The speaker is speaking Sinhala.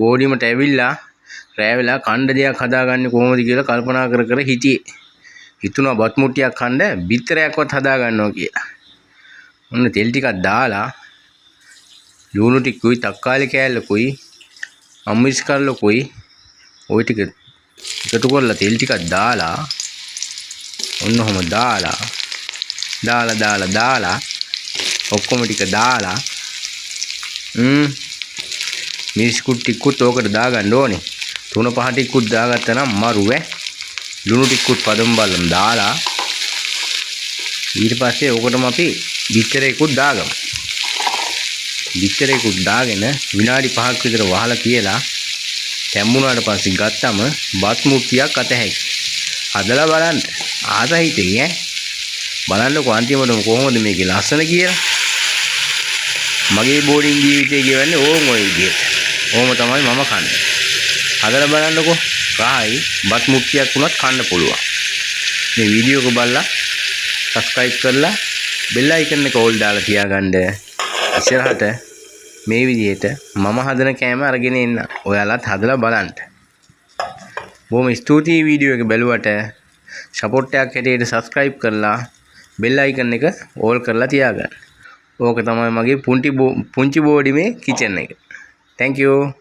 බෝඩිමට ඇවිල්ලා රෑ වෙලා කණ්ඩ දෙයක් හදාගන්නේ කොහොමද කියලා කල්පනා කර කර හිටියේ. හිතුණා බත් මුට්ටියක් කන්න බිත්තරයක්වත් හදා ගන්නවා කියලා. ඔන්න තෙල් ටිකක් දාලා ලුණු ටිකකුයි තක්කාලි කෑල්ලකුයි අම්මිස් කරලකුයි ඔය ටික එකතු කරලා තෙල් ටිකක් දාලා ඔන්න ඔහොම දාලා දාලා දාලා දාලා ඔක්කොම ටික දාලා මිරිස් කුට්ටි ටිකකුත් ඕකට දාගන්න ඕනේ. තුන පහ ටිකකුත් දාගත්තා නම් මරු ඈ. ලුණු ටිකකුත් පදම් බලම් දාලා ඊට පස්සේ ඕකටම අපි බිත්තරේකුත් දාගමු. බිත්තරේකුත් දාගෙන විනාඩි 5ක් විතර වහලා තියලා තැම්බුණාට පස්සේ ගත්තම බත් මුට්ටියක් අත හැකි. හදලා බලන්න. ආස හිතෙයි ඈ. බලන්නකෝ අන්තිමටම කොහොමද මේකේ ලස්සන කියලා. මගේ බෝඩින් ජීවිතය ගෙවන්නේ ඕන් ඔය විදිහට. ඔහොම තමයි මම කන්නේ. හදලා බලන්නකෝ. රහයි. බත් මුට්ටියක් වුණත් කන්න පුළුවන්. මේ වීඩියෝ එක බලලා සබ්ස්ක්‍රයිබ් කරලා බෙල් අයිකන් එක ඕල් දාලා තියාගන්න. ඉස්සරහට මේ විදිහට මම හදන කෑම අරගෙන එන්න. ඔයාලත් හදලා බලන්න. බොහොම ස්තුතියි වීඩියෝ එක බැලුවට. සපෝට් එකක් හැටියට සබ්ස්ක්‍රයිබ් කරලා බෙල් අයිකන් එක ඕල් කරලා තියාගන්න. ඕක තමයි මගේ පුංචි බෝඩිමේ කිචන් එක. Thank you.